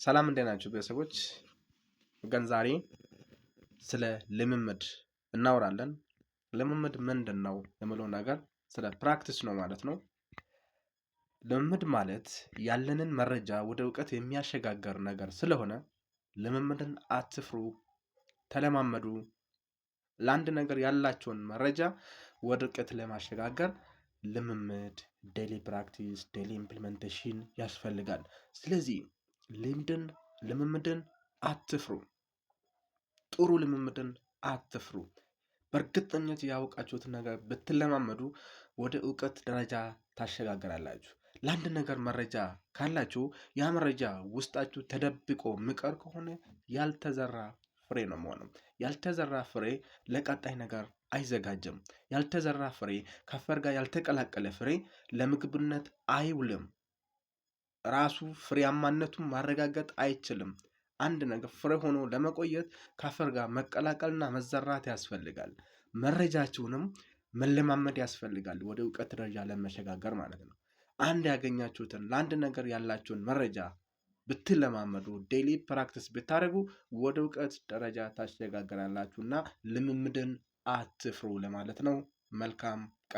ሰላም እንዴት ናችሁ ቤተሰቦች? ግን ዛሬ ስለ ልምምድ እናወራለን። ልምምድ ምንድን ነው የሚለው ነገር ስለ practice ነው ማለት ነው። ልምምድ ማለት ያለንን መረጃ ወደ እውቀት የሚያሸጋገር ነገር ስለሆነ ልምምድን አትፍሩ፣ ተለማመዱ። ለአንድ ነገር ያላቸውን መረጃ ወደ እውቀት ለማሸጋገር ልምምድ፣ daily practice፣ daily implementation ያስፈልጋል። ስለዚህ ልምድን ልምምድን አትፍሩ። ጥሩ ልምምድን አትፍሩ። በእርግጠኝነት ያወቃችሁትን ነገር ብትለማመዱ ወደ እውቀት ደረጃ ታሸጋግራላችሁ። ለአንድ ነገር መረጃ ካላችሁ ያ መረጃ ውስጣችሁ ተደብቆ የሚቀር ከሆነ ያልተዘራ ፍሬ ነው የሚሆነው። ያልተዘራ ፍሬ ለቀጣይ ነገር አይዘጋጅም። ያልተዘራ ፍሬ፣ ከአፈር ጋር ያልተቀላቀለ ፍሬ ለምግብነት አይውልም። ራሱ ፍሬያማነቱን ማረጋገጥ አይችልም። አንድ ነገር ፍሬ ሆኖ ለመቆየት ከአፈር ጋር መቀላቀልና መዘራት ያስፈልጋል። መረጃችሁንም መለማመድ ያስፈልጋል፣ ወደ እውቀት ደረጃ ለመሸጋገር ማለት ነው። አንድ ያገኛችሁትን ለአንድ ነገር ያላችሁን መረጃ ብትለማመዱ፣ daily practice ብታደርጉ ወደ እውቀት ደረጃ ታሸጋግራላችሁ እና ልምምድን አትፍሩ ለማለት ነው። መልካም